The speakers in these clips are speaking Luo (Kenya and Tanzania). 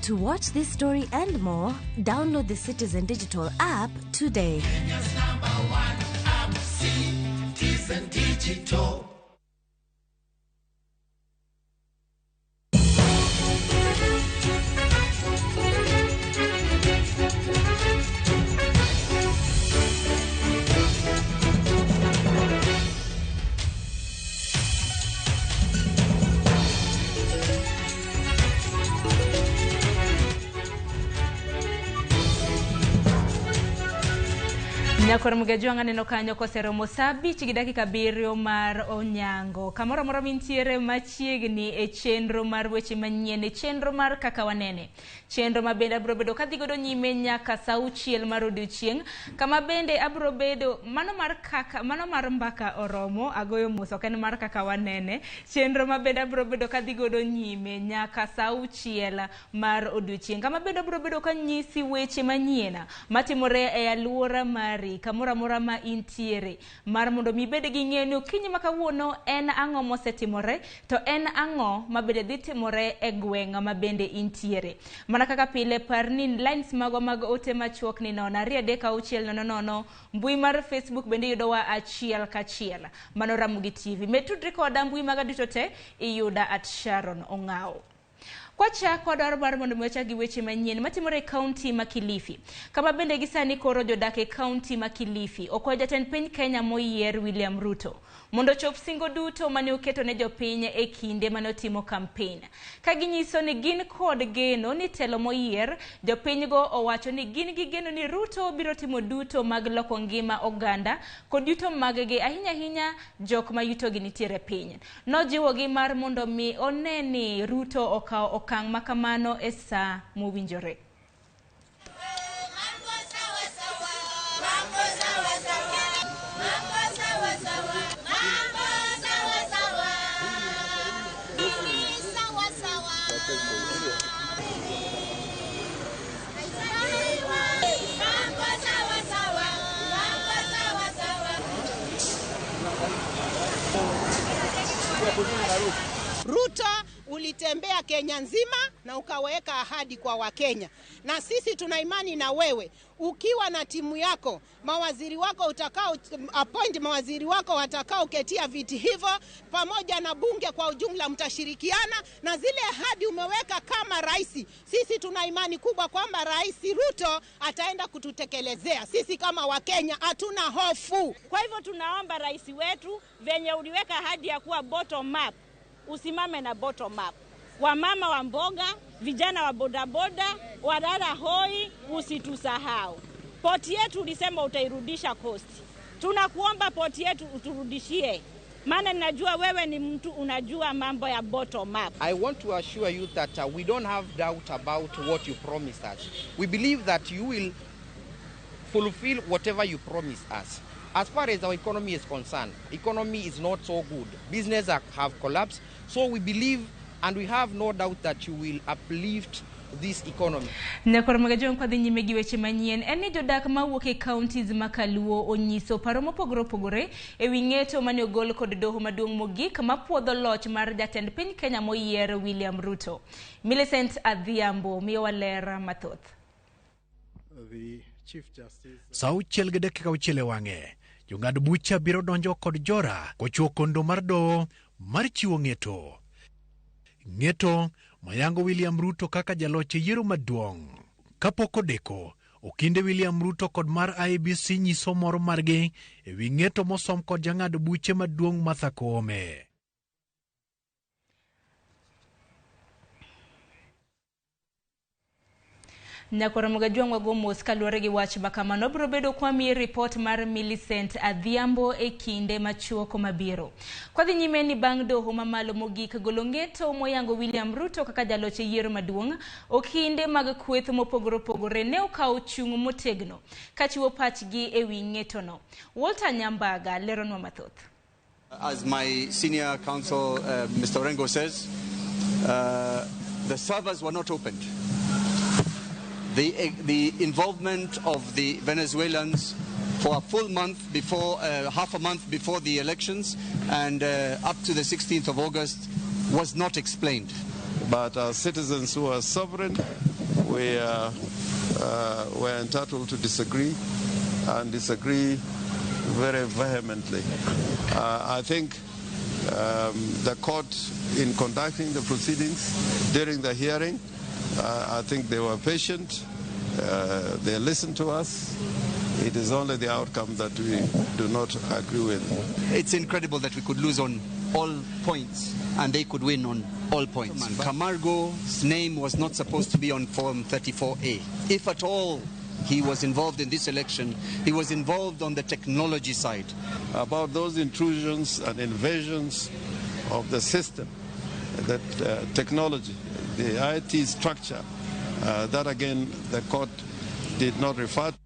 To watch this story and more, download the Citizen Digital app today. Kenya's number one app, Citizen Digital. Nyakor Mugejwang' aneno kanyo koseromo saa 5 gi dakika 7 mar onyango. Kamoro amora mintiere machiegni e chenro mar weche manyien, e chenro mar kaka wanene. Chenro ma bende abiro bedo kadhi godo nyime nyaka saa 6 mar odiochieng', kama bende abiro bedo mano mar kaka mano mar mbaka oromo, agoyo mos ok en mar kaka wanene. Chenro ma bende abiro bedo kadhi godo nyime nyaka saa 6 mar odiochieng', kama bende abiro bedo kanyisi weche manyien matimore e aluora mari, kamoro amora ma intiere, mar mondo mi ibed gi ng'eyo ni okinyi ma kawuono en ang'o mosetimore to en ang'o ma bende dhi timore e gweng' ma bende intiere. Mana kaka pile, par ni lines magwa mag ote machuok ni 0 2 3 6 0 0, mbui mar Facebook bende yudowa achiel kachiel, mano Ramogi TV. Med tudri koda mbui maga duto te, iyuda at Sharon Ong'awo. Kwachako wadwaro mar mondo mi wachak gi weche manyien matimore e kaunti ma Kilifi, kama bende gi sani koro jodak e kaunti ma Kilifi okwayo jatend piny Kenya moyier William Ruto mondo ochop singo duto mane oketo ne jopiny e kinde mane otimo kampen, ka ginyiso ni gin kod geno ni telo moyier. Jopinygo owacho ni gin gi geno ni Ruto biro timo duto mag loko ngima oganda kod yuto mag-gi, ahinya ahinya jok ma yutogi nitiere piny. Nojiwogi mar mondo mi one ni Ruto okawo okang' ma kamano e saa mowinjore. Ruto, ulitembea Kenya nzima na ukaweka ahadi kwa Wakenya, na sisi tuna imani na wewe. Ukiwa na timu yako, mawaziri wako utakao appoint, mawaziri wako watakao ketia viti hivyo, pamoja na bunge kwa ujumla, mtashirikiana na zile ahadi umeweka kama rais. Sisi tuna imani kubwa kwamba Rais Ruto ataenda kututekelezea. Sisi kama Wakenya hatuna hofu. Kwa hivyo tunaomba rais wetu, venye uliweka ahadi ya kuwa bottom up, usimame na bottom up. Wamama wa mboga, vijana wa bodaboda, walala hoi, usitusahau. Poti yetu ulisema utairudisha Coast. Tunakuomba poti yetu uturudishie, maana ninajua wewe ni mtu unajua mambo ya bottom up. I want to assure you that we don't have doubt about what you promised us. We believe that you will fulfill whatever you promised us. As far as our economy is concerned, economy is not so good. Business have collapsed. So we believe and we have no doubt that you will uplift this economy. Nyakor Magajong kwadhi nyime gi weche manyien en ni jodak mawuok e counties ma Kaluo onyiso paro mopogore opogore e wi ng'eto mane ogol kod doho maduong' mogik mapuodho loch mar jatend piny Kenya moyier William Ruto. Millicent Adhiambo miyowa ler mathoth. The Chief Justice Sa 6:06 e wang'e, jong'ad bucha biro donjo kod jora kochuo kondo mar doho mar chiwo ng'eto. Ng'eto mayango William Ruto kaka jaloch e yiero maduong'. Kapok odeko, okinde William Ruto kod mar IEBC nyiso mor margi e wi ng'eto mosom kod jang'ad buche maduong' Martha Koome. Nyakoro Mugajwang' wago mos kaluwore gi wach ma kamano. Biro bedo kwamiyi ripot mar Millicent Adhiambo e kinde machuok mabiro. Kwadhi nyime ni bang' doho mamalo mogik golo ng'eto moyango William Ruto kaka jaloch e yiero maduong', okinde mag kweth mopogore opogore ne okawo chung' motegno kachiwo pachgi e wi ng'etono. Walter Nyambaga leronwa mathoth. As my senior counsel, Mr. Orengo says, the servers were not opened. The involvement of the Venezuelans for a full month before, half a month before the elections and up to the 16th of August was not explained. But as citizens who are sovereign, we are entitled to disagree and disagree very vehemently. I think the court, in conducting the proceedings during the hearing, I think they were patient. They listened to us. It is only the outcome that we do not agree with. It's incredible that we could lose on all points and they could win on all points. Camargo's name was not supposed to be on Form 34A. If at all he was involved in this election, he was involved on the technology side. About those intrusions and invasions of the system, that technology, the IT structure, that again the court did not refer to.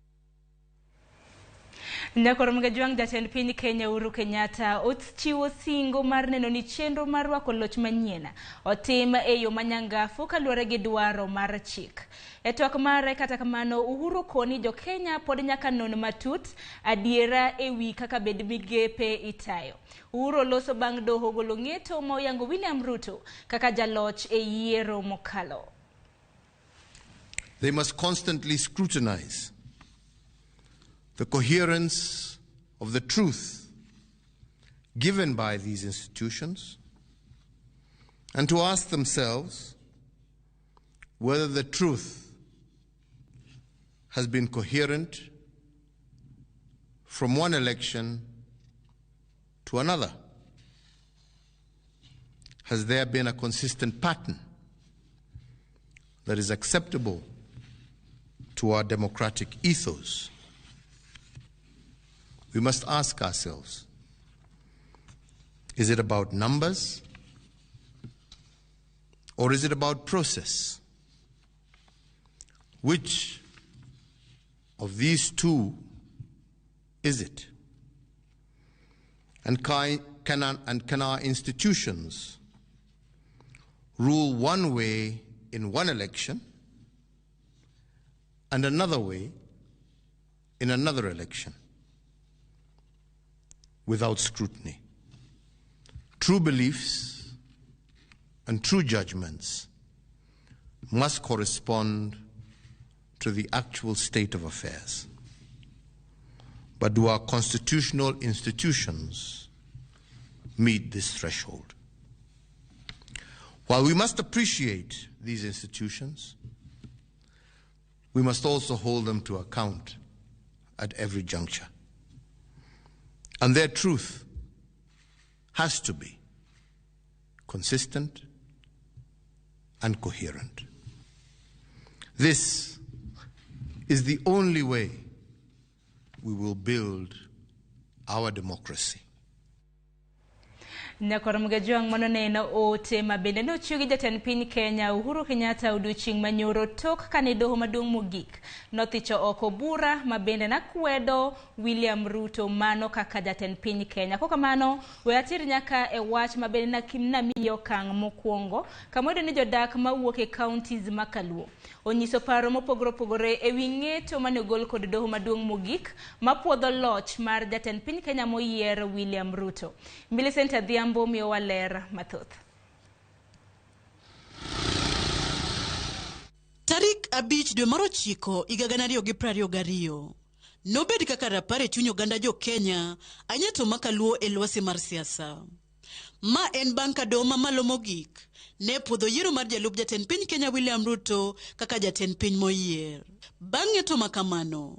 Nyakoro Mgajwang' jatend piny Kenya Uhuru Kenyatta ochiwo singo mar neno ni chenro mar rwako loch manyien otim e yo manyangafu kaluwore gi dwaro mar chik. E twak mare kata kamano Uhuru koni jo Kenya pod nyaka non matut adiera e wi kaka bed migepe itayo. Uhuru oloso bang' doho golo ng'eto ma oyango William Ruto kaka jaloch e yiero mokalo. They must constantly scrutinize the coherence of the truth given by these institutions and to ask themselves whether the truth has been coherent from one election to another. Has there been a consistent pattern that is acceptable to our democratic ethos? We must ask ourselves, is it about numbers or is it about process? Which of these two is it? And can our institutions rule one way in one election and another way in another election without scrutiny? True beliefs and true judgments must correspond to the actual state of affairs. But do our constitutional institutions meet this threshold? While we must appreciate these institutions, we must also hold them to account at every juncture. And their truth has to be consistent and coherent. This is the only way we will build our democracy. Nyakoro Mgajwang' mano ne en ote ma bende ne ochiw gi jatend piny Kenya Uhuru Kenyatta odiochieng' manyoro tok kane doho maduong' mogik nothicho oko bura ma bende nakwedo William Ruto mano kaka jatend piny Kenya. Kokamano we atir nyaka e wach ma bende namiyo okang' mokwongo kama wayudo ni jodak mawuok e counties ma Kaluo onyiso paro mopogore opogore e wi ng'eto mane ogol kod doho maduong' mogik mapuodho loch mar jatend piny Kenya moyier William Ruto. Millicent Adhiambo miyowa ler mathoth. Tarik 5 dwe mar 9 higa 2022 nobed kaka rapar e chuny oganda jo Kenya ahinya to makaluo e lwasi mar siasa. Ma en bang' ka doho mamalo mogik ne puodho yiero mar jalup jatend piny Kenya William Ruto kaka jatend piny moyier. Bang' ng'eto makamano,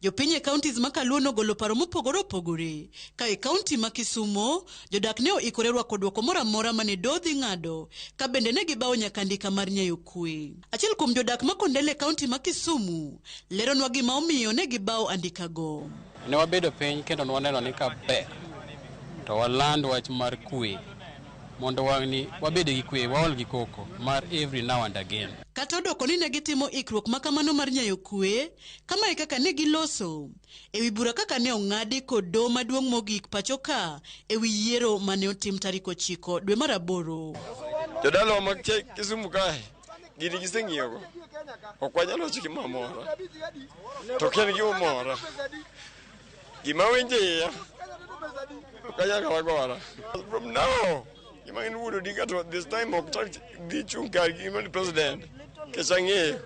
jopiny e counties ma Kaluo nogolo paro mopogore opogore ka e kaunti ma Kisumo jodak ne oikore rwako duoko moro amora mane doho dhi ng'ado ka bende ne gibawo nyaka andika mar nyayo kwe. Achiel kuom jodak ma Kondele e kaunti ma Kisumu leronwa gima omiyo ne gibawo andikago. Ne wabedo piny kendo ne waneno ni ka ber to waland wach mar kwe mondo wang'ni wabed gi kwe, waol gi koko mar every now and again. Kata odoko ni ne gitimo ikruok ma kamano mar nyayo kwe, kama e kaka ne giloso e wi bura kaka ne ong'adi kod doho maduong' mogik pacho ka e wi yiero mane otim tarik 9 dwe mar 8. Jodalawa mag Kisumu kae gini giseng'iyogo ok wanyal wacho gima mora to ok en gima mora gima winjo iya ok anyal kata gora. From now Gima en Wuod Odinga to this time ok chak dhi chung' kargi mar president. Nikech ang'eyo.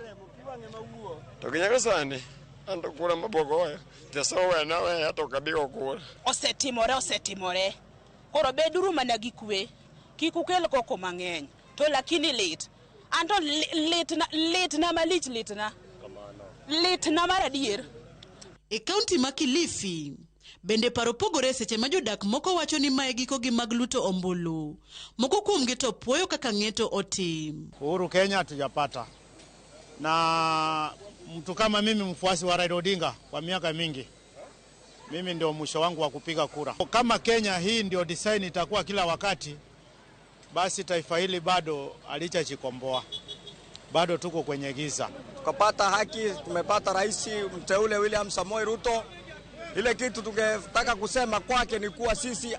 To gi nyaka sani an to kura mabiro goyo Nyasaye owena aweya to ok abi go kura. Osetimore osetimore. Koro beduru mana gi kwe. Kik ukel koko mang'eny. To lakini lit. Anto litna litna malich litna. Litna mar adier. E kaunti ma Kilifi bende paro pogore seche ma jodak moko wacho ni mae gikogi mag luto ombulu. Moko kuomgi to puoyo kaka ng'eto otim. Uhuru Kenya hatujapata, na mtu kama mimi mfuasi wa Raila Odinga kwa miaka mingi, mimi ndio mwisho wangu wa kupiga kura. Kama Kenya hii ndio design itakuwa kila wakati, basi taifa hili bado halijajikomboa, bado tuko kwenye giza. Tukapata haki, tumepata rais mteule William Samoei Ruto. Ile kitu tungetaka kusema kwake ni kuwa sisi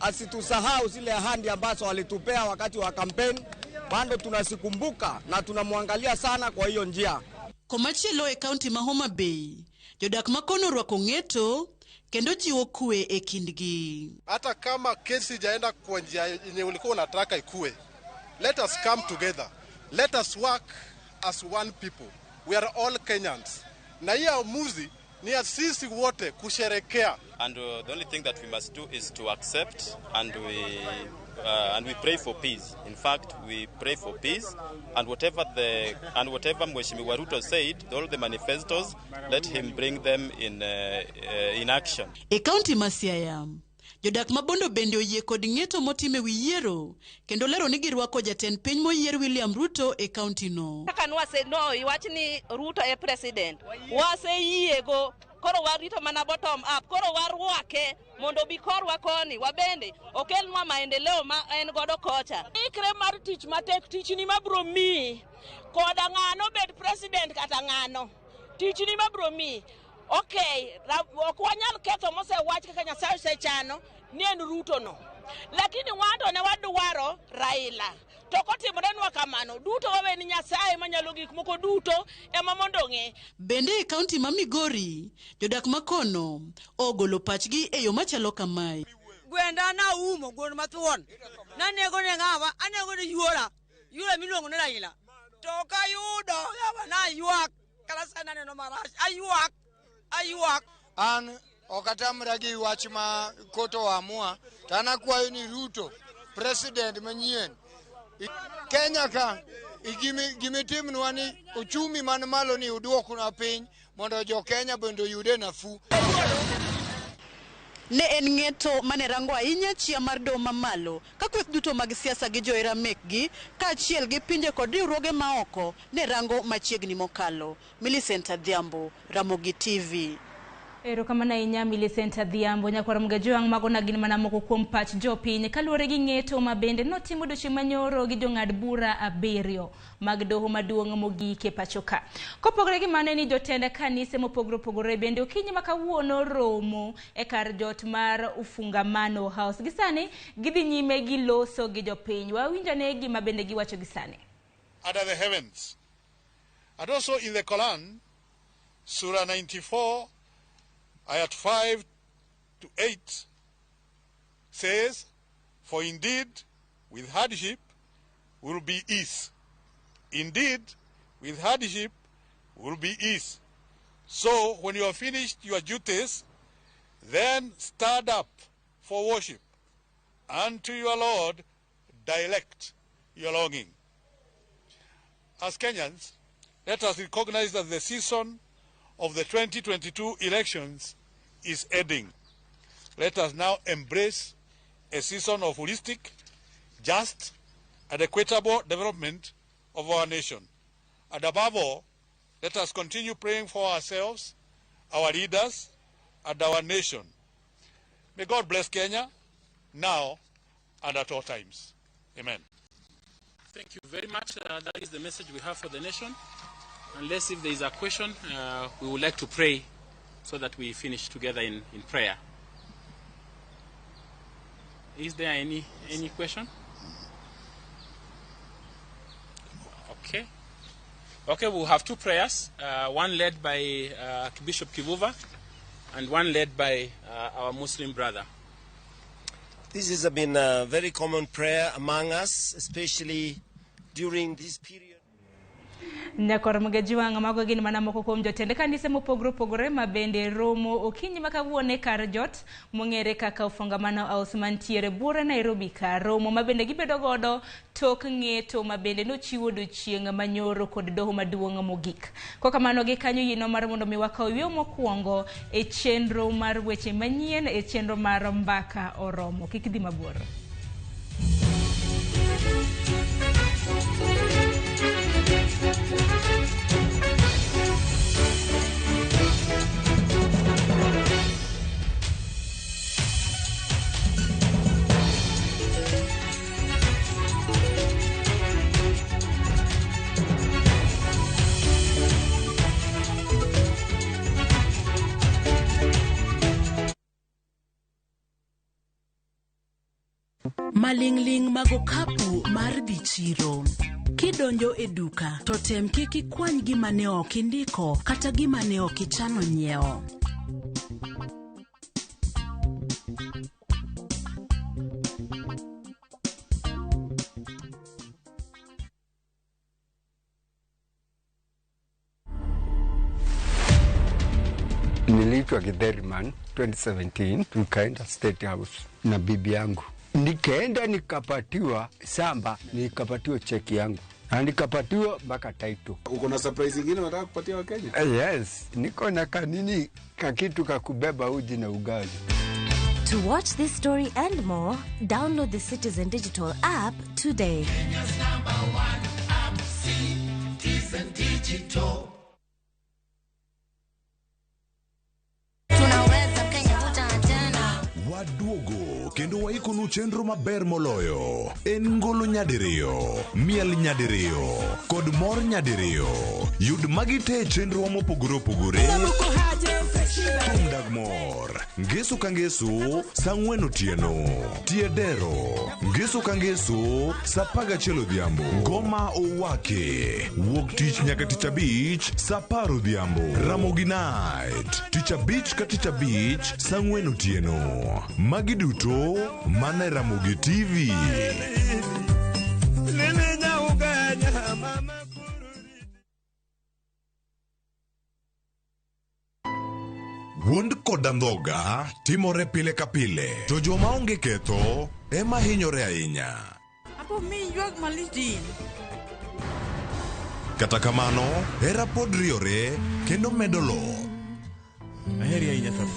asitusahau zile ahadi ambazo alitupea wakati wa kampeni, bado tunasikumbuka na tunamwangalia sana kwa hiyo njia. Komachielo e kaunti ma Homa Bay, jodak ma kono orwako ng'eto kendo jiwo kwe e kindgi. Hata kama kesi ijaenda kwa njia yenye ulikuwa unataka ikue, let us come together, let us work as one people. We are all Kenyans. Na hii amuzi ni ya sisi wote kusherekea. And the only thing that we must do is to accept and we pray for peace. In fact, we pray for peace, and whatever Mheshimiwa Ruto said, all the manifestos, let him bring them in action. E kaunti ma Siaya, jodak ma Bondo bende oyie kod ng'eto motim e wi yiero kendo lero ni girwako jatend piny moyier William Ruto e kaunti no. Kaka nwase no iwach ni Ruto e president, waseyiego koro warito mana bottom up, koro warwake mondo obi korwa koni wabende okelnwa maendeleo ma en godo kocha. Ikre mar tich matek, tichni mabro miyi koda ng'ano bed president kata ng'ano, tichni mabro miyi. Okay, ok wanyal ketho mosewach kaka Nyasaye osechano ni en Ruto no, lakini wan to ne wadwaro Raila. To kotimorenwa kamano duto wawe ni Nyasaye manyalo gik moko duto ema mondo ong'e. Bende e kaunti ma Migori, jodak ma kono ogolo pachgi e yo machalo kamae. Gwenda naumo gweno mathuon, nanego ne ng'awa, anego ne yuora, yuora miluongo ni Raila. To ok ayudo, yawa naywak, kata sani aneno marach, aywak, aywak. An ok atamra gi wach ma koto oamua, to an akwayo ni Ruto, president manyien, Kenya ka gimitimnwa ni uchumi man malo ni uduoknwa piny mondo jo Kenya bende oyude nafuu. Ne en ng'eto mane rango ahinya chia mar doho mamalo ka kweth duto mag siasa gi johera mekgi kaachiel gi pinje kod riwruoge maoko ne rango machiegni mokalo. Millicent Adhiambo, Ramogi TV. Erokamano ahinya Millicent Adhiambo. Nyakwar Mgajwang' mago na gin mana moko kuom pach jopiny kaluwore gi ng'eto ma bende notimo odiochieng' manyoro gi jong'ad bura 7 mag doho maduong' mogik e pacho ka. Kopogore gi mano ni jotend kanise mopogore opogore bende okinyi ma kawuono romo e kar jot mar Ufungamano House. Gi sani gidhi nyime gi loso gi jopiny. Wawinjo ane gima bende giwacho gi sani. Under the heavens. And also in the Quran, Surah 94, Ayat 5 to 8 says, "For indeed, with hardship will be ease. Indeed, with hardship will be ease. So when you have finished your duties, then stand up for worship. Unto your Lord direct your longing." As Kenyans, let us recognize that the season of the 2022 elections is ending. Let us now embrace a season of holistic, just, and equitable development of our nation. And above all, let us continue praying for ourselves, our leaders, and our nation. May God bless Kenya, now and at all times. Amen. Thank you very much. That is the message we have for the nation. Unless if there is a question, we would like to pray so that we finish together in prayer. Is there any question? Okay. Okay, we'll have two prayers, one led by Bishop Kivuva and one led by our Muslim brother. This has been a very common prayer among us, especially during this period. Nyakor Mgejuang' mago gin mana moko kuom jotend kanise mopogore opogore ma bende romo okinyi ma kawuono e kar jot mong'ere kaka Ufungamano House mantiere buore Nairobi ka romo ma bende gibedo godo tok ng'eto ma bende nochiwo odiochieng' manyoro kod doho maduong' mogik. Kokamano gi kanyo yino mar mondo mi wakaw yweyo mokwongo e chenro mar weche manyien e chenro mar mbaka oromo. Kik idhi mabor. Maling'ling' mag okapu mar dhi chiro. Kidonjo e duka to tem kik ikwany gima ne ok indiko kata gima ne ok ichano nyiewo. Niliitwa Githeriman 2017, tukaenda State House na bibi yangu, nikaenda nikapatiwa samba, nikapatiwa cheki yangu na nikapatiwa mpaka title. Uko na surprise ingine unataka kupatia Wakenya? Yes, niko na kanini kakitu kakubeba uji na ugali. To watch this story and more, download the Citizen Digital app today. Kenya's number one app, Citizen Digital. Tunaweza Kenya tena. Waduogo kendo waikonu chenro maber moloyo en ngolo nyadiriyo, miel nyadiriyo kod mor nyadiriyo. Yud magi te e chenrowa mopogore opogore. Thum dag mor ngeso ka ngeso saa 4 otieno. Tie dero ngeso ka ngeso saa 11 odhiambo. Ngoma owake wuok tich nyaka tich abich saa 10 odhiambo. Ramogi Night tich abich ka tich abich saa 4 otieno. Magi duto mana e Ramogi TV. Wuond kod andhoga timore pile ka pile, to joma onge ketho ema hinyore ahinya. Apo mi ywak malich din. Kata kamano, hera pod riore kendo medo lo. Aheri ahinya tho.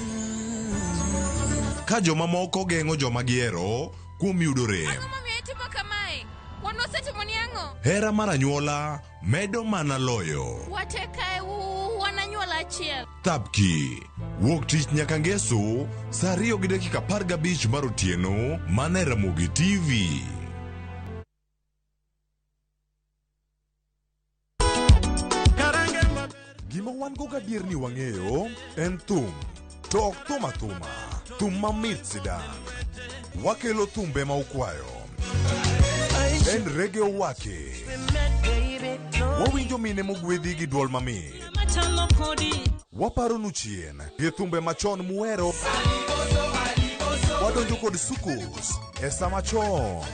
Ka jomamoko geng'o joma gihero kuom yudo rem. Ang'o momiyo itimo kamae? Wan wasetimoni ang'o? Hera mar anyuola medo mana loyo. Wate kae wan anyuola achiel. Thapki wuok tich nyaka ngeso saa 2:15 mar otieno mana e Ramogi TV. Gima wan go gadier ni wang'eyo en thum, to ok thum athuma, thum mamit sidang'. Wakelo thumbe ma ukwayo. En reggae owake. Wawinjo mine mogwedhi gi duol mamit. Waparonu chien gi thumbe machon muhero. Wadonjo kod sukus e sama chon.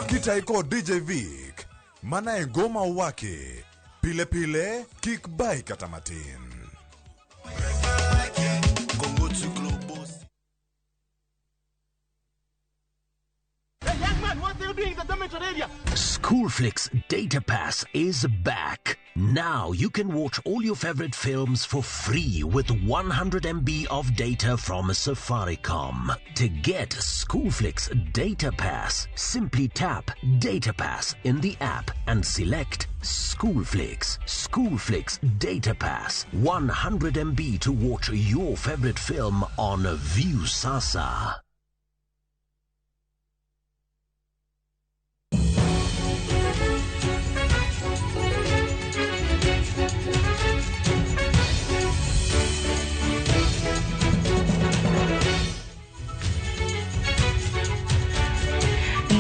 Kitai kod DJ Vic mana e ngoma owake. Pile pile kik bai kata matin. Schoolflix Data Pass is back. Now you can watch all your favorite films for free with 100 MB of data from Safaricom. To get Schoolflix Data Pass, simply tap Data Pass in the app and select Schoolflix. Schoolflix Data Pass, 100 MB to watch your favorite film on Viusasa.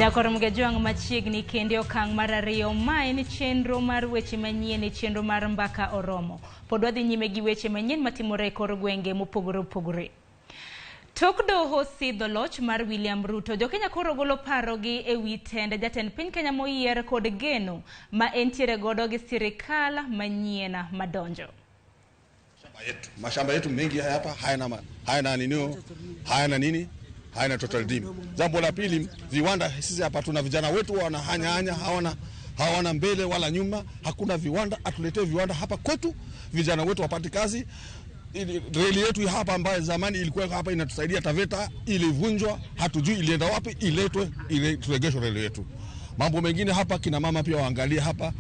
Nyakor Mgejuang' machiegni kendo e okang' mar ariyo. Ma en chenro mar weche manyien e chenro mar mbaka oromo. Pod wadhi nyime gi weche manyien matimore e kor gwenge mopogore opogore. Tok doho sidho loch mar William Ruto, jokenya koro golo parogi e wi tend jatend piny Kenya moyier kod geno ma entiere godo gi sirikal manyien madonjo. Mashamba yetu mengi hapa hayana nini, hayana nini, hayana total dim. Jambo la pili, viwanda sisi hapa tuna vijana wetu wanahanya hawana mbele wala nyuma, hakuna viwanda. Atuletee viwanda hapa kwetu, vijana wetu wapate kazi. Reli yetu hapa ambayo zamani ilikuwa hapa inatusaidia Taveta ilivunjwa, hatujui ilienda wapi, iletwe ile turegeshwe reli yetu. Mambo mengine hapa kina mama pia waangalie hapa,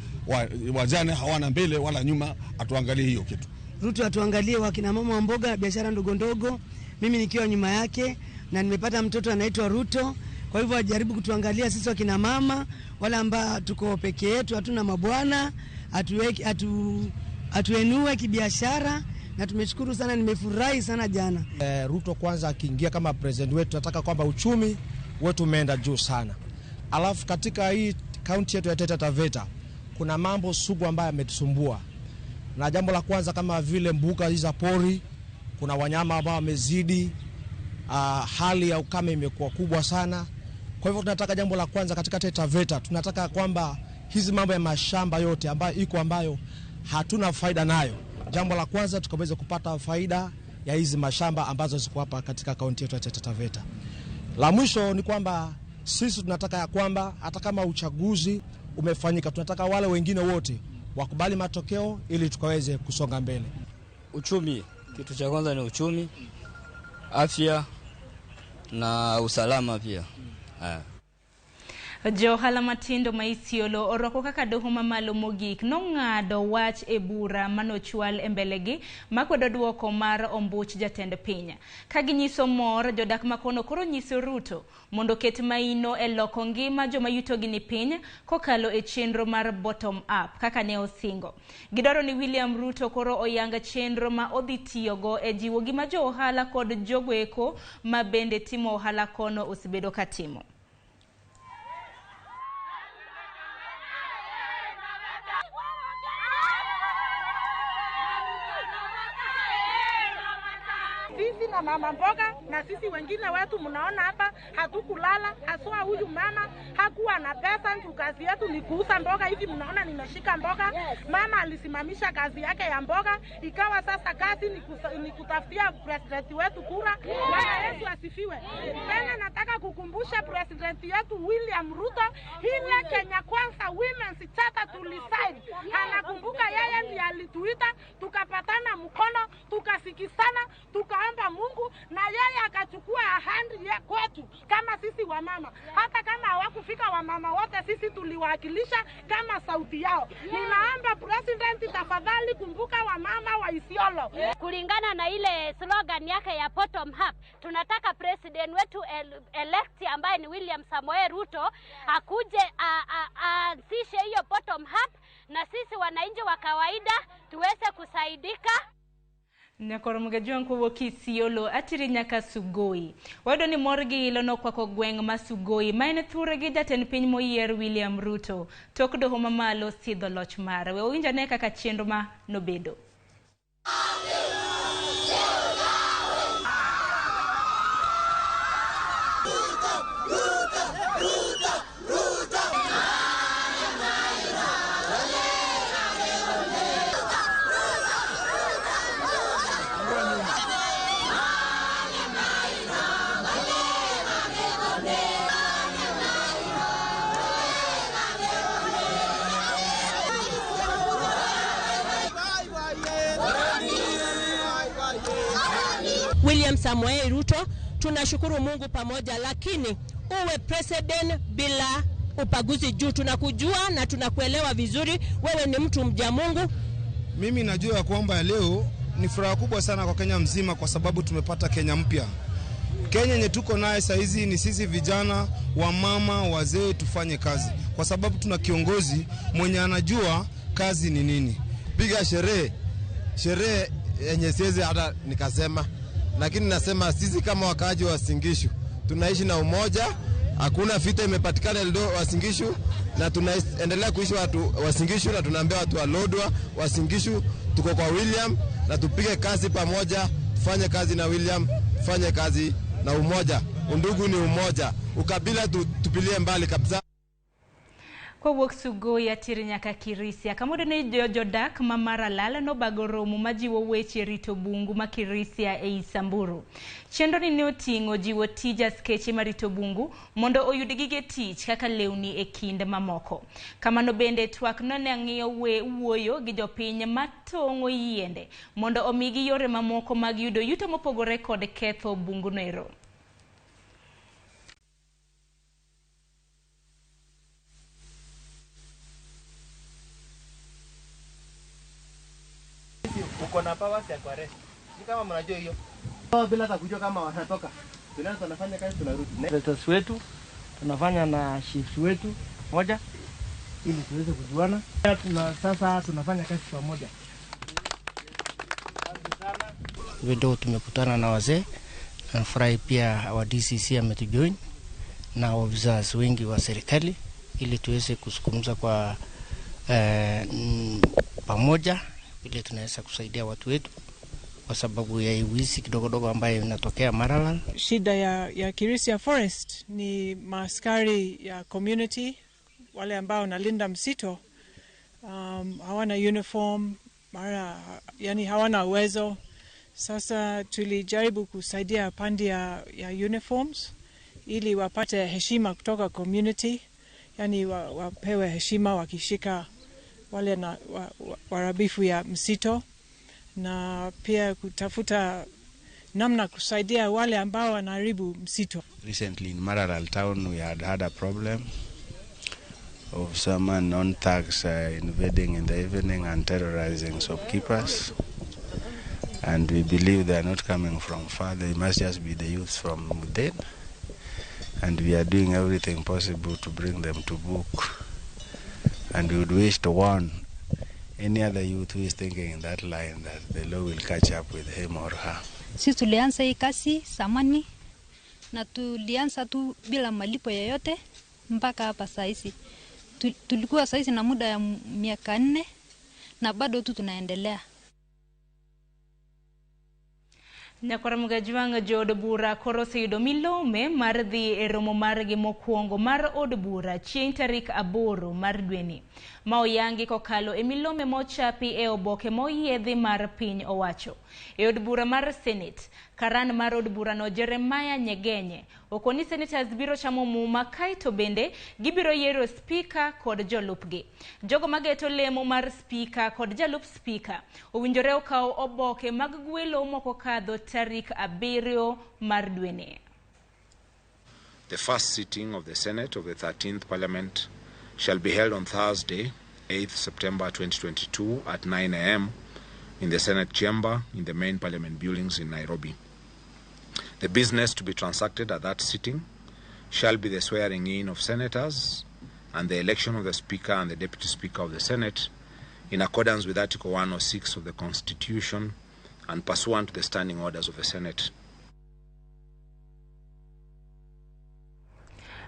wajane hawana mbele wala nyuma, atuangalie hiyo kitu. Ruto atuangalie wakina mama wa mboga, biashara ndogo ndogo, mimi nikiwa nyuma yake na nimepata mtoto anaitwa Ruto. Kwa hivyo ajaribu kutuangalia sisi wakina mama wala ambao tuko peke yetu, hatuna mabwana, atuenue kibiashara. Na tumeshukuru sana, nimefurahi sana jana. Ruto kwanza akiingia kama president wetu, nataka kwamba uchumi wetu umeenda juu sana. Alafu katika hii kaunti yetu ya Taita Taveta kuna mambo sugu ambayo yametusumbua. Na jambo la kwanza kama vile mbuga hizi za pori, kuna wanyama ambao wamezidi, hali ya ukame imekuwa kubwa sana. Kwa hivyo tunataka jambo la kwanza katika Taita Taveta, tunataka kwamba hizi mambo ya mashamba yote ambayo iko ambayo hatuna faida nayo, jambo la kwanza tukaweza kupata faida ya hizi mashamba ambazo ziko hapa katika kaunti yetu ya Taita Taveta. La mwisho ni kwamba sisi tunataka ya kwamba hata kama uchaguzi umefanyika, tunataka wale wengine wote wakubali matokeo ili tukaweze kusonga mbele. Uchumi, kitu cha kwanza ni uchumi, afya na usalama pia. Johala matindo ma Isiolo orwako kaka doho mamalo mogik nong'ado wach e bura manochwal e mbelegi makwedo duoko mar ombuch jatend piny. Ka ginyiso mor, jodak makono koro nyiso Ruto mondo oket maino e loko ngima joma yutogi ni piny kokalo e chenro mar bottom up kaka ne osingo. Gidwaro ni William Ruto koro oyang chenro ma odhi tiyogo e jiwo gima jo ohala kod jogo eko ma bende timo ohala kono osebedo katimo. Sisi na mama mboga na sisi wengine wetu mnaona hapa hatukulala, haswa huyu mama hakuwa na pesa. Ndio kazi yetu ni kuuza mboga hivi, mnaona nimeshika mboga. Mama alisimamisha kazi yake ya mboga, ikawa sasa kazi ni kutafutia president wetu kura. Bwana Yesu asifiwe. Tena nataka kukumbusha president yetu William Ruto, ile Kenya Kwanza Women's Charter tulisign. Anakumbuka yeye ndiye alituita, tukapatana mkono, tukasikisana, tukaomba Mungu na yeye akachukua ahadi ya kwetu kama sisi wamama. Hata kama hawakufika wamama wote, sisi tuliwakilisha kama sauti yao. Ninaomba president, tafadhali kumbuka wamama wa Isiolo. Kulingana na ile slogan yake ya bottom up, tunataka president wetu elect ambaye ni William Samoei Ruto akuje aanzishe hiyo bottom up, na sisi wananchi wa kawaida tuweze kusaidika. Nyakoro mgajuang kowuok Isiolo atiri nyaka Sugoi. Wayudo ni mor gi ilo nokwako gweng' ma Sugoi ma en thurgi gi jatend piny moyier William Ruto tok doho mamalo sidho loch mare. We wawinj ane kaka chenro ma nobedo. William Samoei Ruto, tunashukuru Mungu pamoja, lakini uwe president bila upaguzi juu tunakujua na tunakuelewa vizuri, wewe ni mtu mja Mungu. Mimi najua kwamba leo ni furaha kubwa sana kwa Kenya mzima kwa sababu tumepata Kenya mpya. Kenya yenye tuko naye saa hizi ni sisi vijana, wamama, wazee tufanye kazi kwa sababu tuna kiongozi mwenye anajua kazi ni nini. Piga sherehe, sherehe yenye siwezi hata nikasema, lakini nasema sisi kama wakaaji wa Uasin Gishu tunaishi na umoja, hakuna vita imepatikana Eldoret Uasin Gishu, na tunaendelea kuishi watu Uasin Gishu, na tunaambia watu wa Lodwar Uasin Gishu tuko kwa William na tupige kazi pamoja, tufanye kazi na William tufanye kazi na umoja. Undugu ni umoja, ukabila tupilie mbali kabisa. Kowuok Sugoi atir nyaka Kirisia. Kamodo ne jodak ma Maralal nobago romo majiwo weche rito bungu ma Kirisia ei Samburu. Chenro ni ne oting'o jiwo tij askeche marito bungu mondo oyud gige tich kaka lewni e kind mamoko. Kamano bende twak no ne ng'iyo wuoyo gi jopiny matong'o yiende mondo omigi yore mamoko mag yudo yuto mopogore kod ketho bungu noero. Uko na powers ya kuarrest. Si kama mnajua hiyo. Bila hata kujua kama wanatoka. Tunaanza tunafanya kazi tunarudi. Letters wetu tunafanya na shifts wetu moja ili tuweze kujuana. Tuna sasa tunafanya kazi pamoja. Ndio tumekutana na wazee. Nafurahi pia wa DCC ametujoin na officers wengi wa serikali ili tuweze kuzungumza kwa pamoja vile tunaweza kusaidia watu wetu kwa sababu ya wizi kidogo dogo ambayo inatokea Maralal. Shida ya Kirisia Forest ni maaskari ya community wale ambao wanalinda msitu, hawana uniform, mara yani hawana uwezo. Sasa tulijaribu kusaidia pande ya uniforms ili wapate heshima kutoka community, yani wapewe heshima wakishika wale na waharibifu ya msitu, na pia kutafuta namna kusaidia wale ambao wanaharibu msitu. Recently in Maralal town we had had a problem of some unknown thugs invading in the evening and terrorizing shopkeepers, and we believe they are not coming from far, they must just be the youths from within, and we are doing everything possible to bring them to book. And we would wish to warn any other youth who is thinking in that line that the law will catch up with him or her. Sisi tulianza hii kazi zamani na tulianza tu bila malipo yoyote mpaka hapa saizi. Tulikuwa saizi na muda ya miaka 4 na bado tu tunaendelea. Nyakwar Mugajwang' jood bura koro oseyudo milome mar dhi e romo margi mokwongo mar od bura chieng' tarik 8 mar dweni ma oyangi kokalo e milome mochapi e oboke moyiedhi mar piny owacho. E od bura mar Senate, karan mar od burano Jeremiah Nyegenye okoni senators biro chamo muma kaeto bende gibiro yiero spika kod jolupgi. Jogo mageto lemo mar spika kod jalup spika owinjore okaw oboke mag gwelo mokokadho tarik 7 mar dweni. The first sitting of the Senate of the 13th Parliament shall be held on Thursday, 8th September 2022 at 9 a.m. in the Senate chamber in the main Parliament buildings in Nairobi. The business to be transacted at that sitting shall be the swearing in of senators and the election of the Speaker and the Deputy Speaker of the Senate in accordance with Article 106 of the Constitution and pursuant to the standing orders of the Senate.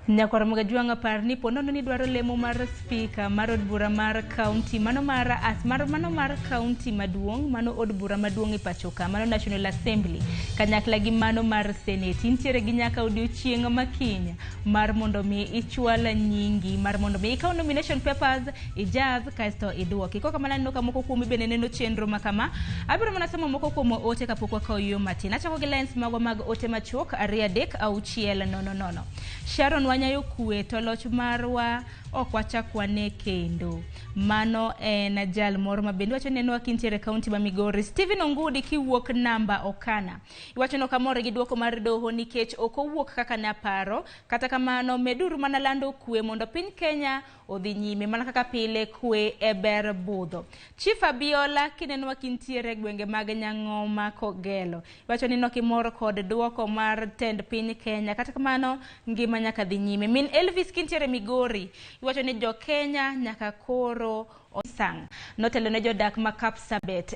Nyakwar Mugajwang' par ni ponono ni dwaro lemo mar spika mar od bura mar kaunti mano mar mano mar kaunti maduong' mano od bura maduong' e pacho ka mano National Assembly kanyakla gi mano mar Senate intiere gi nyaka odiochieng' makiny mar mondo mi ichwal nyingi mar mondo mi ikaw nomination papers ijaz kaeto iduoki. Kok kamano aneno ka moko kuomi bende neno chenro makama. Abiro mana somo moko kuom ote kapok wakawo yo matin. Achako gi lines magwa mag ote machuok 2 3 6 0 0. Sharon Wanyayo kwe to loch marwa ok wachak wane kendo. Mano en jal moro ma bende wacho neno kintiere kaunti ma Migori. Stephen Ongudi kiwuok namba Okana iwacho no kamor gi duoko mar doho nikech ok owuok kaka naparo. Kata kamano meduru mana lando kwe mondo piny Kenya odhi nyime mana kaka pile kwe e ber budho. Chief Abiola kineno kintiere gwenge mag Nyang'oma Kogelo iwacho ni nokimor kod duoko mar tend piny Kenya. Kata kamano ngima nyaka dhi nyime. Min Elvis kintiere Migori iwacho ni jo Kenya nyaka koro osang notelo ne jodak ma Kapsabet.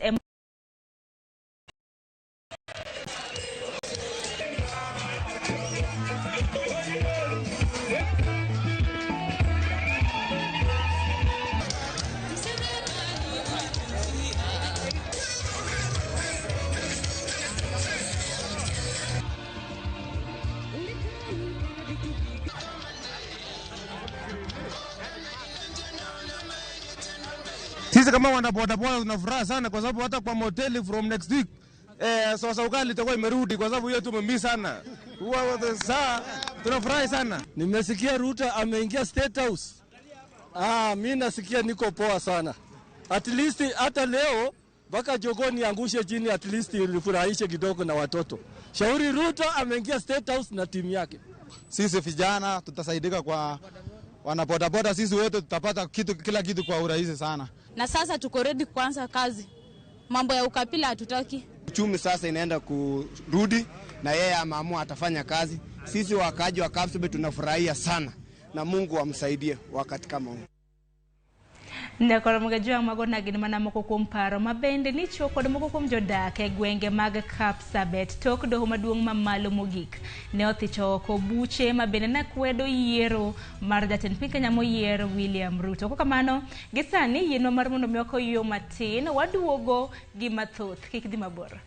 Sisi kama wana bodaboda tuna furaha sana kwa sababu hata kwa moteli from next week sasa ugali itakuwa imerudi kwa sababu hiyo tumemii sana. Saa tunafurahi sana. Nimesikia Ruto ameingia State House. Mi nasikia niko poa sana. At least hata leo mpaka jogoo niangushe chini, at least nifurahishe kidogo na watoto. Shauri Ruto ameingia State House na timu yake. Sisi vijana tutasaidika kwa wanabodaboda, sisi wote tutapata kitu, kila kitu kwa urahisi sana. Na sasa tuko ready kuanza kazi. Mambo ya ukabila hatutaki. Uchumi sasa inaenda kurudi na yeye ameamua atafanya kazi. Sisi wakaaji wa Kapsabet tunafurahia sana na Mungu amsaidie wakati kama huu. Nyakoro mga mago nagin mana moko kuom paro mabende ni chuo kod moko kuom jodak e gwenge mag Kapsabet tok doho maduong' mamalo mogik ne othicho oko buche mabende ne kwedo yiero mar jatend piny Kenya moyier William Ruto. Kokamano gi sani yienwa mar mondo mi ok oyuo matin waduogo gi mathoth kik dhi mabor.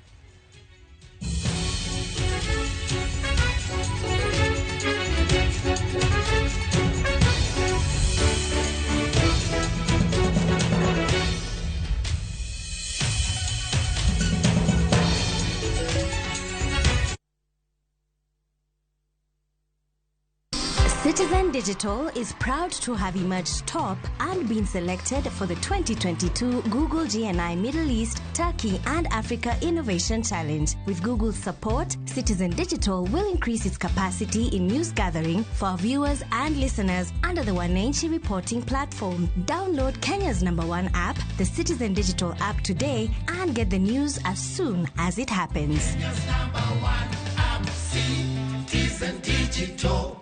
Citizen Digital is proud to have emerged top and been selected for the 2022 Google GNI Middle East, Turkey and Africa Innovation Challenge. With Google's support, Citizen Digital will increase its capacity in news gathering for our viewers and listeners under the Wananchi reporting platform. Download Kenya's #1 app, the Citizen Digital app today, and get the news as soon as it happens. Kenya's #1 app, Citizen Digital.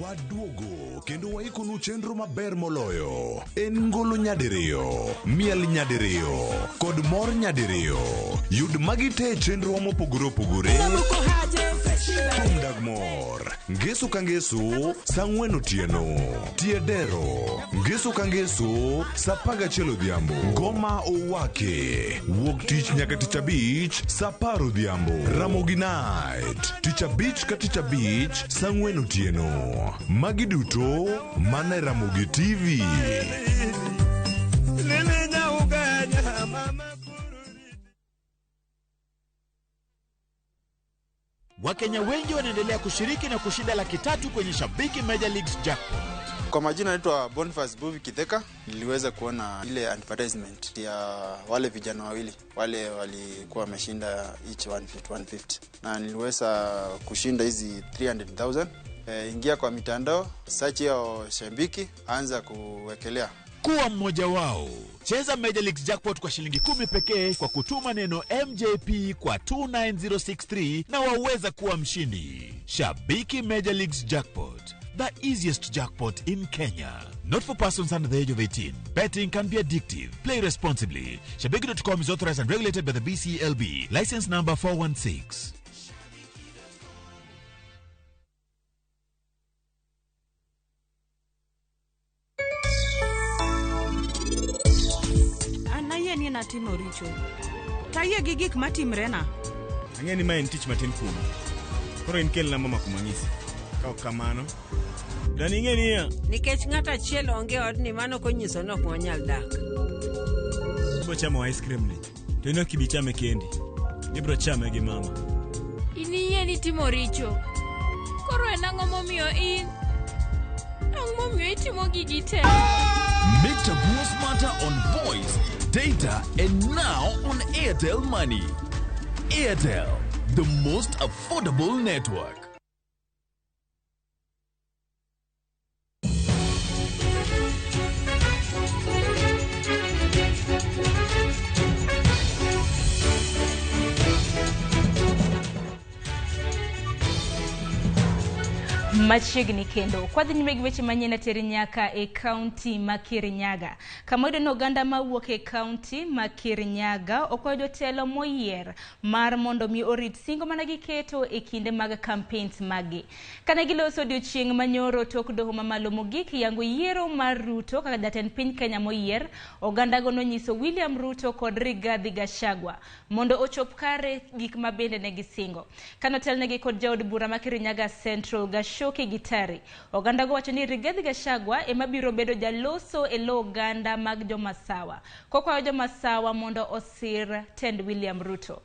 Waduogo kendo waikonu chenro maber moloyo en ngolo nyadiriyo, miel nyadiriyo kod mor nyadiriyo. Yud magi te e chenro mopogore opogore kuom dag mor. Ngeso ka ngeso saa 4 otieno, tie dero ngeso ka ngeso saa 11 odhiambo, ngoma owake wuok tich nyaka tich abich saa 10 odhiambo, Ramogi Night tich abich ka tich abich saa 4 otieno. Magi duto mana e Ramogi TV. Wakenya wengi wanaendelea kushiriki na kushinda 300,000 kwenye Shabiki Major Leagues Jackpot. Kwa majina naitwa Boniface Buvi Kitheka. Niliweza kuona ile advertisement ya wale vijana wawili wale walikuwa wameshinda each 150 na niliweza kushinda hizi 300,000. Ingia kwa mitandao, search hiyo Shabiki, anza kuwekelea. Kuwa mmoja wao. Cheza Major Leagues Jackpot kwa shilingi 10 pekee kwa kutuma neno MJP kwa 29063 na waweza kuwa mshindi. Shabiki Major Leagues Jackpot, the easiest jackpot in Kenya. Not for persons under the age of 18. Betting can be addictive. Play responsibly. Shabiki.com is authorized and regulated by the BCLB. License number 416. Natimo richo. Tayie gi gik matimrena. Ang'e ni ma en tich matin kuomi. Koro in kelna mama kumang'isi. Ka ok kamano, dani ing'e niya. Nikech ng'ato achiel onge odni, mano ok onyiso ni ok wanyal dak. Ibiro chamo ice cream ni, to in ok ibi chame kendi. Ibiro chame gi mama. In iyie ni timo richo. Koro en ang'o momiyo in? Ang'o momiyo itimo gigi te? Make Chaguo smarter on voice, data, and now on Airtel Money. Airtel, the most affordable network. Machiegni kendo kwadhi nyime gi weche manyien ateri nyaka e kaunti ma Kirinyaga, kama oyudo ni oganda mawuok e kaunti ma Kirinyaga okwayo jotelo moyier mar mondo mi orit singo mana giketo e kinde mag campaigns magi. Kane giloso odiochieng' manyoro tok doho mamalo mogik yango yiero mar Ruto kaka jatend piny Kenya moyier, ogandago nonyiso William Ruto kod Rigathi Gachagua mondo ochop kare gik mabende ne gisingo. Kanotelnegi kod jaod bura ma Kirinyaga Central Gachagua Gachoki Gitari. Oganda go wacho ni Rigathi Gachagua ema biro bedo jaloso e lo oganda mag Jomasawa. Kokwayo Jomasawa mondo osir tend William Ruto.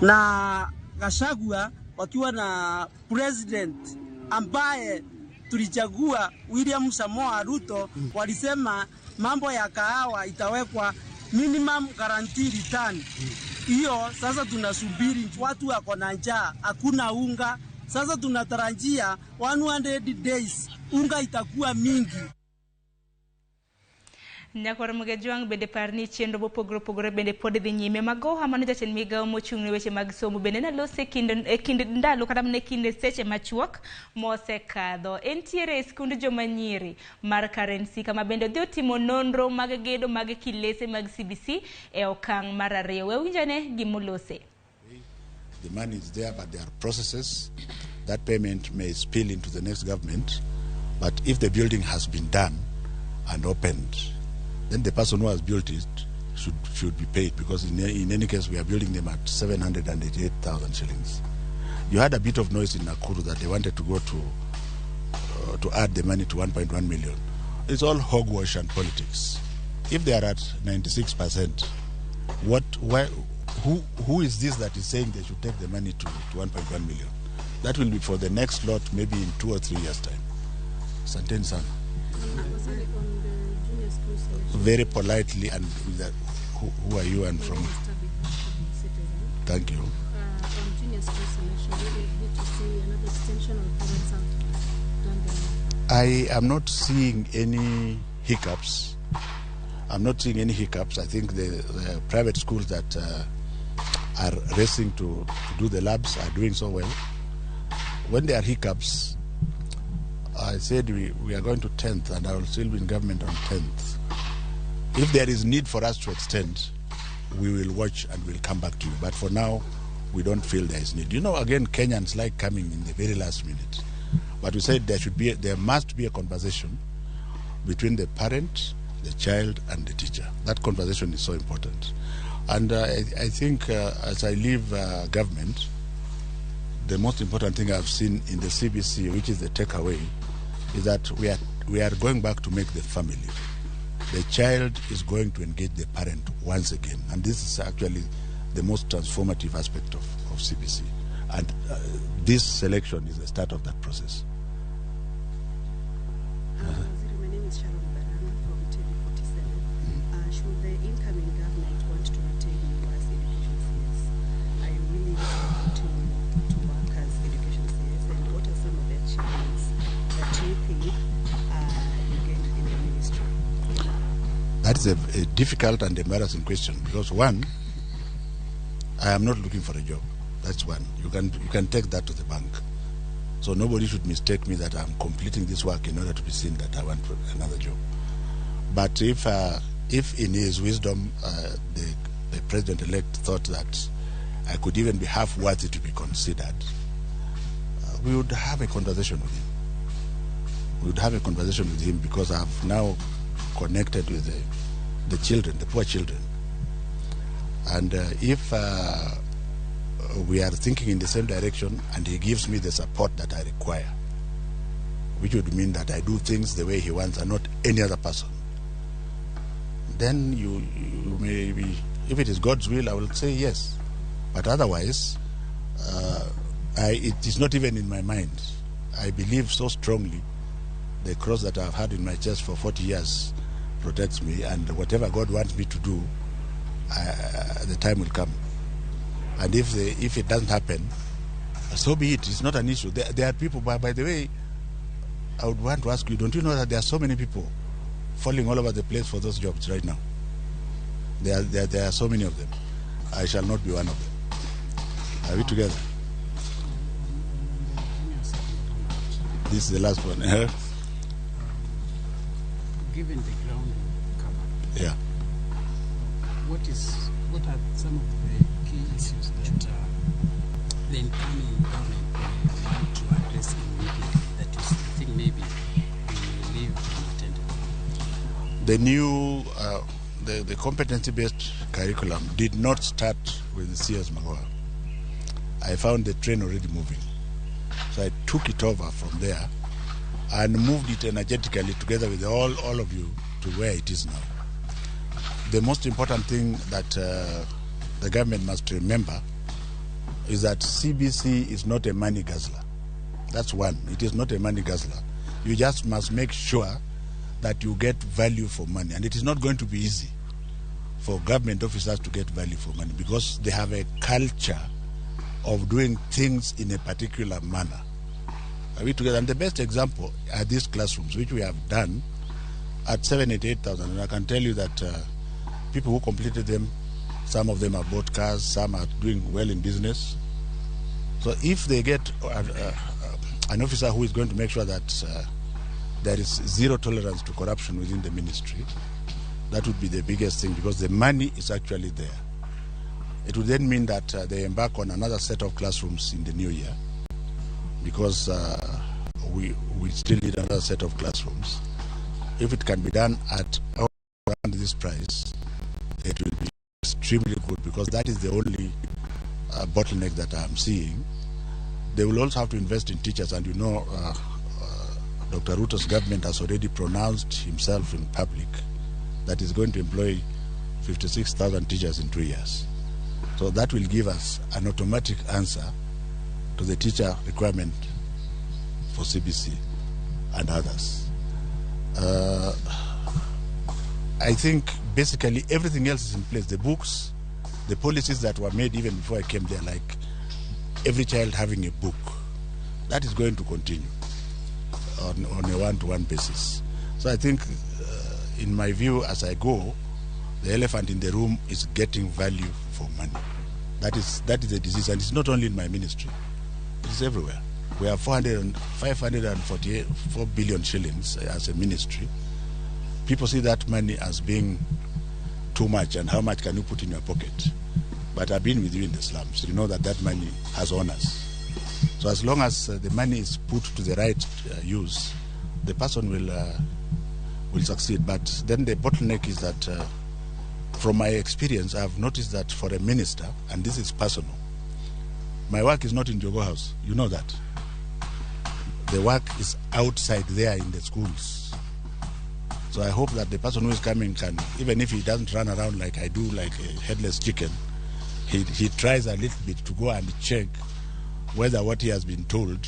Na Gachagua wakiwa na president ambaye tulichagua William Samoei Ruto, walisema mambo ya kahawa itawekwa minimum guarantee return. Hiyo sasa tunasubiri, watu wako na njaa, hakuna unga. Sasa tunatarajia 100 days unga itakuwa mingi. Nyakwar Mugejwang' bende par ni chenro mopogore opogore bende pod dhi nyime. Magoha mano jatend migawo mochung' ne weche mag somo bende nalose e kind ndalo kata mana e kind seche machuok mosekadho. Entiere e skund joma nyiri mar Karensi kama bende odhi otimo nonro mag gedo mag kilese mag CBC e okang' mar ariyo. We winjane gimolose. The money is there, but there are processes. That payment may spill into the next government. But if the building has been done and opened, then the person who has built it should be paid, because in any case we are building them at 788,000 shillings. You had a bit of noise in Nakuru that they wanted to go to add the money to 1.1 million. It's all hogwash and politics. If they are at 96%, who is this that is saying they should take the money to 1.1 million? That will be for the next lot, maybe in 2 or 3 years' time. Santeni sana. Very politely and with that, who are you and from? Thank you. On junior school selection, do you need to see another extension or parents have done the? I am not seeing any hiccups. I'm not seeing any hiccups. I think the private schools that are racing to do the labs are doing so well. When there are hiccups, I said we are going to 10th, and I will still be in government on 10th. If there is need for us to extend, we will watch and we'll come back to you. But for now, we don't feel there is need. You know, again, Kenyans like coming in the very last minute. But we said there must be a conversation between the parent, the child, and the teacher. That conversation is so important. And I think as I leave government, the most important thing I've seen in the CBC, which is the takeaway, is that we are going back to make the family. The child is going to engage the parent once again. And this is actually the most transformative aspect of CBC. And this selection is the start of that process. My name is Sharon Barana from TV47. Should the incoming government want to retain you as education CS, are you willing to work as education CS? And what are some of the achievements that you think you gained in the ministry? That is a difficult and embarrassing question, because one, I am not looking for a job. That's one. You can take that to the bank. So nobody should mistake me that I'm completing this work in order to be seen that I want another job. But if in his wisdom the president-elect thought that I could even be half worthy to be considered, we would have a conversation with him. We would have a conversation with him, because I've now connected with the children, the poor children. And if we are thinking in the same direction and he gives me the support that I require, which would mean that I do things the way he wants and not any other person, then you may be, if it is God's will, I will say yes. But otherwise, it is not even in my mind. I believe so strongly the cross that I've had in my chest for 40 years protects me, and whatever God wants me to do, the time will come. And if it doesn't happen, so be it. It's not an issue. There are people, by the way, I would want to ask you, don't you know that there are so many people falling all over the place for those jobs right now? There are so many of them. I shall not be one of them. Are we together? This is the last one. Given the ground covered, yeah. What are some of the key issues that the incoming government The new, the competency-based curriculum did not start with CS Magoha. I found the train already moving. So I took it over from there and moved it energetically together with all of you to where it is now. The most important thing that the government must remember is that CBC is not a money guzzler. That's one. It is not a money guzzler. You just must make sure that you get value for money. And it is not going to be easy for government officers to get value for money because they have a culture of doing things in a particular manner. Are we together? And the best example are these classrooms, which we have done at 788,000. And I can tell you that people who completed them, some of them have bought cars, some are doing well in business. So if they get an officer who is going to make sure that there is zero tolerance to corruption within the ministry, that would be the biggest thing, because the money is actually there. It would then mean that they embark on another set of classrooms in the new year, because we still need another set of classrooms. If it can be done at around this price, it will be extremely good, because that is the only bottleneck that I'm seeing. They will also have to invest in teachers, and you know, Dr. Ruto's government has already pronounced himself in public that he's going to employ 56,000 teachers in 2 years. So that will give us an automatic answer to the teacher requirement for CBC and others. I think basically everything else is in place. The books, the policies that were made even before I came there, like every child having a book, that is going to continue on a one-to-one basis. So I think, in my view, as I go, the elephant in the room is getting value for money. That is the disease, and it's not only in my ministry. It is everywhere. We have 544 billion shillings as a ministry. People see that money as being too much, and how much can you put in your pocket? But I've been with you in the slums. You know that that money has owners. So as long as the money is put to the right use, the person will succeed. But then the bottleneck is that, from my experience, I've noticed that for a minister, and this is personal, my work is not in Jogoo House. You know that. The work is outside there in the schools. So I hope that the person who is coming can, even if he doesn't run around like I do, like a headless chicken, he tries a little bit to go and check whether what he has been told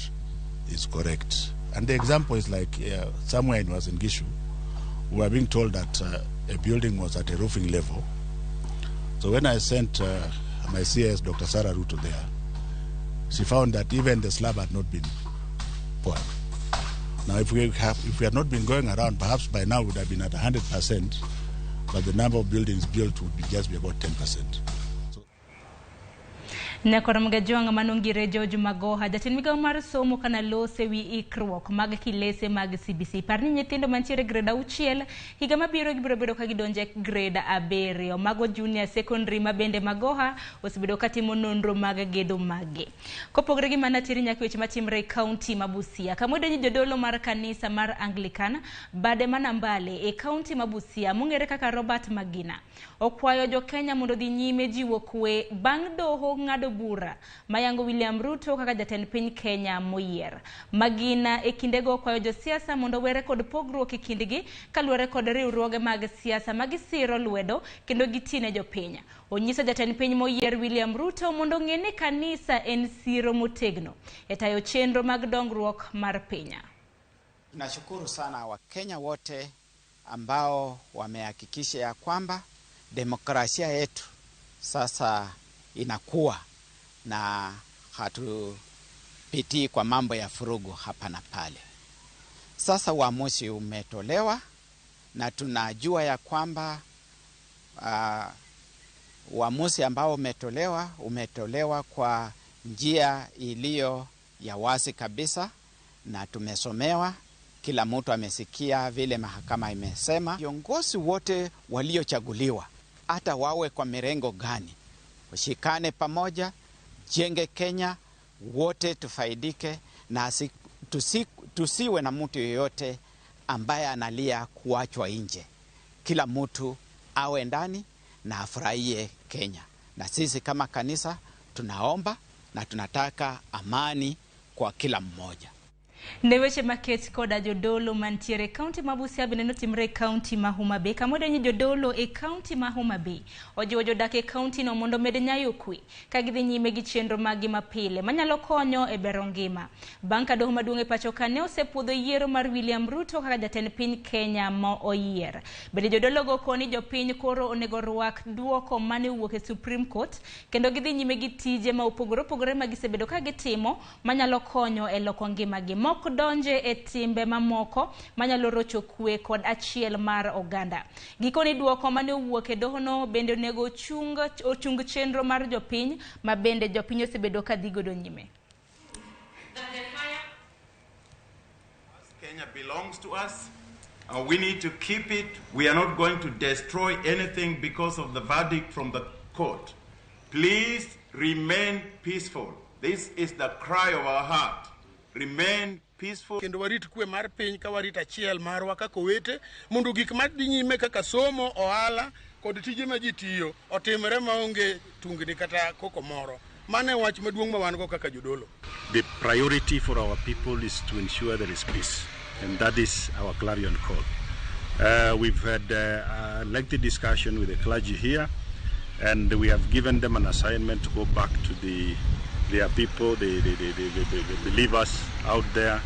is correct. And the example is like somewhere in Uasin Gishu, we were being told that a building was at a roofing level. So when I sent my CS, Dr. Sarah Ruto, there, she found that even the slab had not been poured. Now, if we had not been going around, perhaps by now we would have been at 100%, but the number of buildings built would be just be about 10%. Nyakoro Mgajwang' manongire George Magoha, jatend migawo mar somo kana lose wi ikruok mag kilese mag CBC. Par ni nyithindo mantiere grade 6 higa mabiro gibiro bedo ka gidonje grade 7. Mago junior secondary ma bende Magoha osebedo katimo nonro mag gedo mage. Kopogore gi mano tiri nyaka weche matimre e kaunti ma Busia. Kamwendo ni jodolo mar kanisa mar Anglican bade manambale e kaunti ma Busia mong'ere kaka Robert Magina okwayo jo Kenya mondo dhi nyime jiwo kwe bang' doho ng'ado bura mayango William Ruto kaka jatend piny Kenya moyier. Magina e kindego okwayo josiasa mondo were kod pogruok e kindgi kaluwore kod riwruoge mag siasa magisiro lwedo kendo gitine jopiny. Onyiso jatend piny moyier William Ruto mondo ong'e ni kanisa en siro motegno e tayo chenro mag dongruok mar piny. Tunashukuru sana Wakenya wote ambao wamehakikisha ya kwamba demokrasia yetu sasa inakuwa na hatupitii kwa mambo ya furugu hapa na pale. Sasa uamuzi umetolewa na tunajua ya kwamba uamuzi ambao umetolewa kwa njia iliyo ya wazi kabisa, na tumesomewa, kila mtu amesikia vile mahakama imesema. Viongozi wote waliochaguliwa, hata wawe kwa mirengo gani, washikane pamoja, jenge Kenya, wote tufaidike, na tusiwe na mtu yeyote ambaye analia kuachwa nje. Kila mtu awe ndani na afurahie Kenya. Na sisi kama kanisa tunaomba na tunataka amani kwa kila mmoja. Ne weche maket koda jodolo mantiere e kaunti ma Busia bende notimre e kaunti ma Homa Bay. Kamodonjo jodolo e kaunti ma Homa Bay ojiwo jodak e kaunti no mondo omed nyayo kwe ka gidhi nyime gi chenro maggi mapile manyalo konyo e bero ngima. Bang' ka doho maduong' e pacho ka ne osepuodho yiero mar William Ruto kaka jatend piny Kenya ma oyier. Bende jodologo koni jopiny koro onego rwak duoko mane owuok e Supreme Court kendo gidhi nyime gi tije ma opogore opogore ma gisebedo ka gitimo manyalo konyo e loko ngimagi. Mok donje e timbe mamoko manyalo rocho kwe kod achiel mar oganda. Gikoni duoko mane owuok e dohono bende onego ochung chenro mar jopiny ma bende jopiny osebedo ka dhi godo nyime. Kenya belongs to us and we need to keep it. We are not going to destroy anything because of the verdict from the court. Please remain peaceful. This is the cry of our heart. Remain peaceful. Kendo warit kwe mar piny ka warit achiel marwa kaka owete mondo gik madhi nyime kaka somo, ohala kod tije ma ji tiyo otimre maonge tungni kata koko moro. Mano e wach maduong' ma wan go kaka jodolo. The priority for our people is to ensure there is peace, and that is our clarion call. We've had a lengthy discussion with the clergy here, and we have given them an assignment to go back to their people, the believers out there,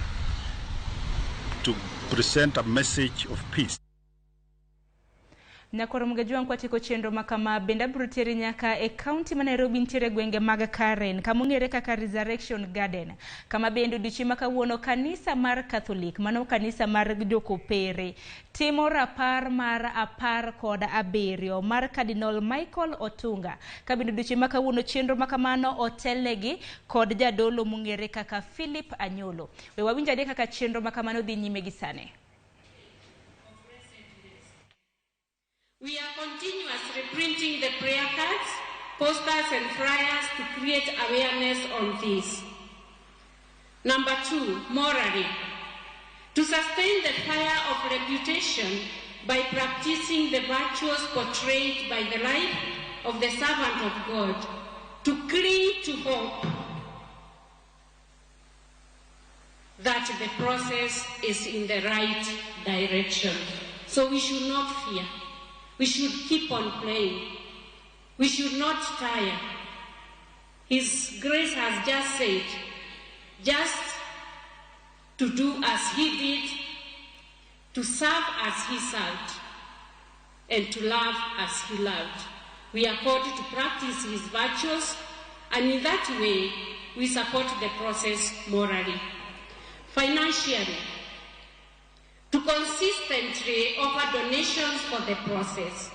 to present a message of peace. Nyakoro Mgejwang' kwatieko chenro makama bende abiro teri nyaka e kaunti ma Nairobi nitiere gwenge mag Karen kama ong'ere kaka Resurrection Garden, kama bende odiochieng' ma kawuono kanisa mar Catholic, mano kanisa mar jokopere, timo rapar mar 17 mar Cardinal Michael Otunga. Ka bende odiochieng' ma kawuono chenro makamano otelnegi kod jadolo mong'ere kaka Philip Anyolo. We wawinj ane kaka chenro makamano dhi nyime gi sani. We are continuously reprinting the prayer cards, posters and flyers to create awareness on this. Number 2, morally. To sustain the fire of reputation by practicing the virtues portrayed by the life of the servant of God, to cling to hope that the process is in the right direction. So we should not fear. We should keep on praying. We should not tire. His Grace has just said, just to do as he did, to serve as he served, and to love as he loved. We are called to practice his virtues, and in that way, we support the process morally. Financially, to consistently offer donations for the process.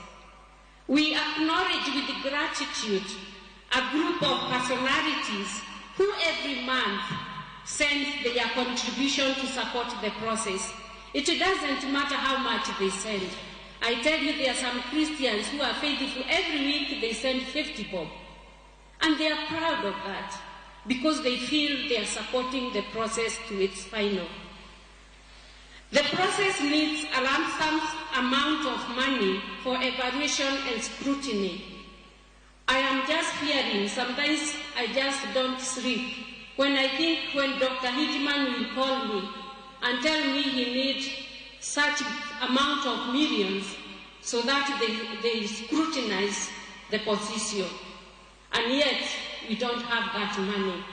We acknowledge with gratitude a group of personalities who every month send their contribution to support the process. It doesn't matter how much they send. I tell you, there are some Christians who are faithful. Every week they send 50 bob. And they are proud of that because they feel they are supporting the process to its final. The process needs a lump sum amount of money for evaluation and scrutiny. I am just fearing, sometimes I just don't sleep, when I think when Dr. Hidman will call me and tell me he needs such amount of millions so that they scrutinize the position. And yet, we don't have that money.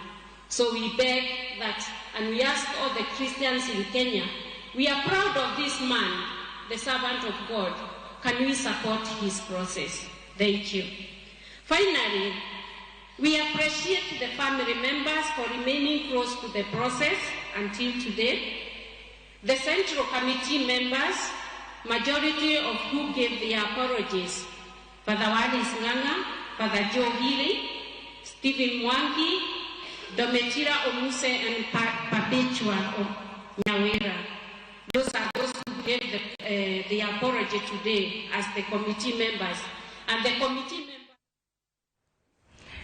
So we beg that, and we ask all the Christians in Kenya, we are proud of this man, the servant of God. Can we support his process? Thank you. Finally, we appreciate the family members for remaining close to the process until today. The Central Committee members, majority of who gave their apologies, Father Wallace Nganga, Father Joe Healy, Stephen Mwangi, Domitila Omuse, and Perpetua Nyawira. Those are those who gave the apology today as the committee members. And the committee members.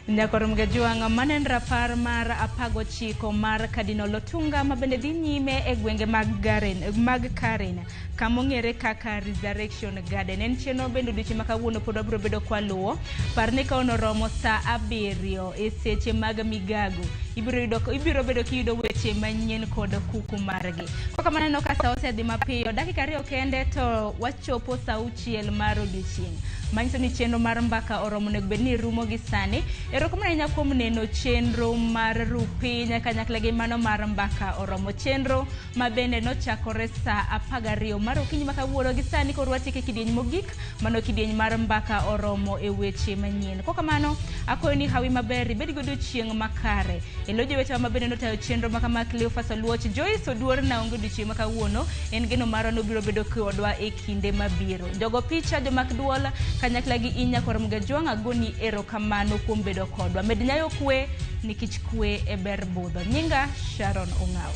Nyakor Mgajwang' mano en rapar mar 19 mar Cardinal Otunga ma bende dhi nyime e gwenge mag Garen, mag Karen kama ong'ere kaka Resurrection Garden. En chenro bende odiochieng' ma kawuono pod wabiro bedo kwaluwo. Par ni ka onoromo saa 7 e seche mag migago ibiro bedo kiyudo weche manyien kod kuku margi. Kok kamano aneno ka sa osedhi mapiyo, dakika 2 kende to wachopo saa 6 mar odiochieng'. Manyiso ni chenro mar mbaka oromo onego bed ni rumo gi sani. Erokamano ahinya kuom neno chenro mar Rupiny kanyakla gi mano mar mbaka oromo. Chenro ma bende nochakore saa 12 mar okinyi ma kawuono gi sani koro watieke kidieny mogik, mano kidieny mar mbaka oromo e weche manyien. Kok kamano akwayo ni hawi maber ibed gi odiochieng' makare. E lo jowetewa ma bende notayo chenro ma kama Cleophas Oluoch, Joyce Oduor na onge odiochieng' ma kawuono, en geno marwa ni obiro bedo kodwa e kinde mabiro. Jogo picha, jomak duol kanyakla gi in Nyakwar Mgajwang' agoni erokamano kuom bedo kodwa. Med nyayo kwe nikech kwe e ber budho. Nyinga Sharon Ong'aw.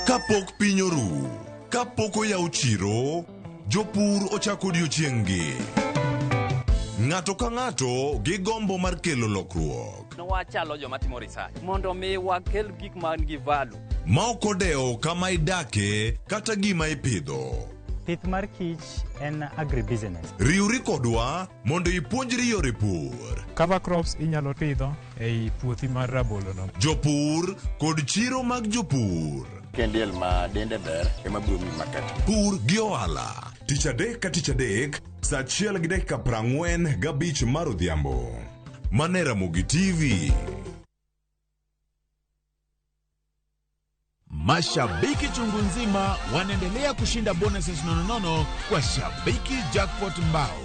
Kapok piny oru, kapok oyaw chiro, jopur ochako odiochieng'-gi. Ng'ato ka ng'ato gi gombo mar kelo lokruok. Wachalo joma timo research mondo mi wakel gik man gi value. Ma ok odewo kama idake kata gima ipidho. Pith mar kich en agribusiness. Riwri kodwa mondo ipuonjri yore pur. Cover crops inyalo pidho ei puothi mar rabolo no. Jopur kod chiro mag jopur. Kendiel ma dende ber ema biro miyi market. Pur gi ohala. Tich adek ka tich adek, saa 1:45 mar odhiambo. Mane Ramogi TV. Mashabiki chungu nzima wanaendelea kushinda bonuses nononono kwa Shabiki Jackpot Mbao.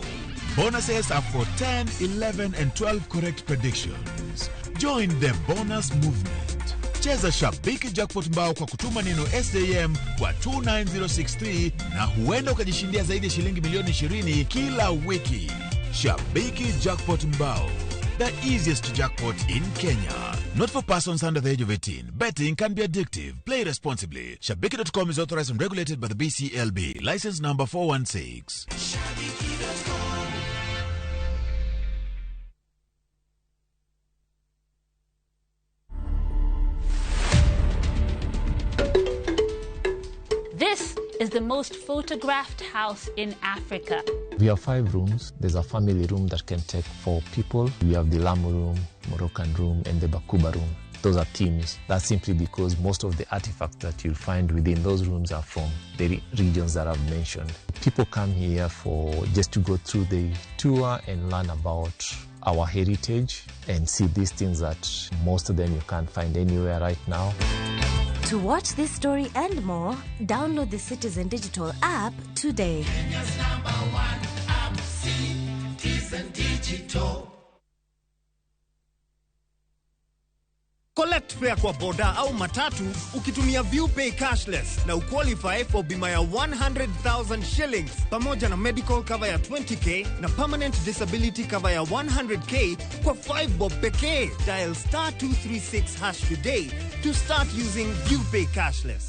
Bonuses are for 10, 11 and 12 correct predictions. Join the bonus movement. Cheza Shabiki Jackpot Mbao kwa kutuma neno SAM kwa 29063 na huenda ukajishindia zaidi ya shilingi milioni 20 kila wiki. Shabiki Jackpot Mbao, the easiest jackpot in Kenya. Not for persons under the age of 18. Betting can be addictive. Play responsibly. Shabiki.com is authorized and regulated by the BCLB. License number 416. Shabiki.com. This is the most photographed house in Africa. We have 5 rooms. There's a family room that can take 4 people. We have the Lamu room, Moroccan room, and the Bakuba room. Those are themes. That's simply because most of the artifacts that you'll find within those rooms are from the regions that I've mentioned. People come here for just to go through the tour and learn about our heritage and see these things that most of them you can't find anywhere right now. To watch this story and more, download the Citizen Digital app today. Kenya's number 1 app, Citizen Digital. Collect fare kwa boda au matatu ukitumia ViewPay cashless na uqualify for bima ya 100,000 shillings pamoja na medical cover ya 20k na permanent disability cover ya 100k kwa 5 bob pekee. Dial star 236 hash today to start using ViewPay cashless.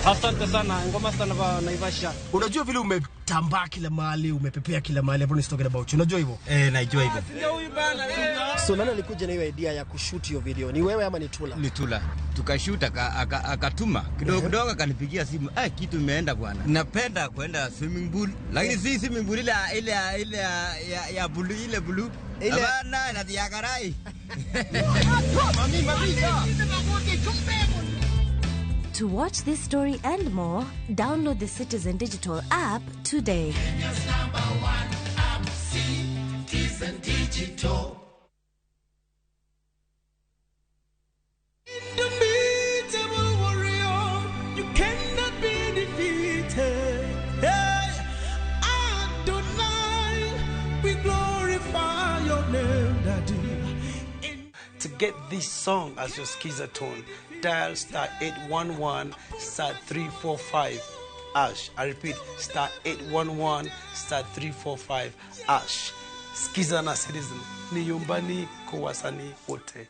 Asante sana, ngoma sana ba Naivasha. Unajua vile umetambaa kila mahali, umepepea kila mahali, everyone is talking about you. Unajua hivyo? Najua hivyo. So nani alikuja na hiyo idea ya kushoot hiyo video? Ni wewe ama ni Tula? Ni Tula. Tukashoot akatuma. Kidogo kidogo akanipigia simu. Kitu imeenda bwana. Napenda kwenda swimming pool, lakini si swimming pool ile ile ya blue, ile blue. Bana na ya karai. Mami, mami. To watch this story and more, download the Citizen Digital app today. Kenya's number one app, Citizen Digital. Indomitable warrior, you cannot be defeated. Hey, Adonai, we glorify your name, Daddy. To get this song as your skiza tone, dial star 811 star 345 hash. I repeat, star 811 star 345 hash. Skiza na Citizen ni nyumbani kwa wasanii wote.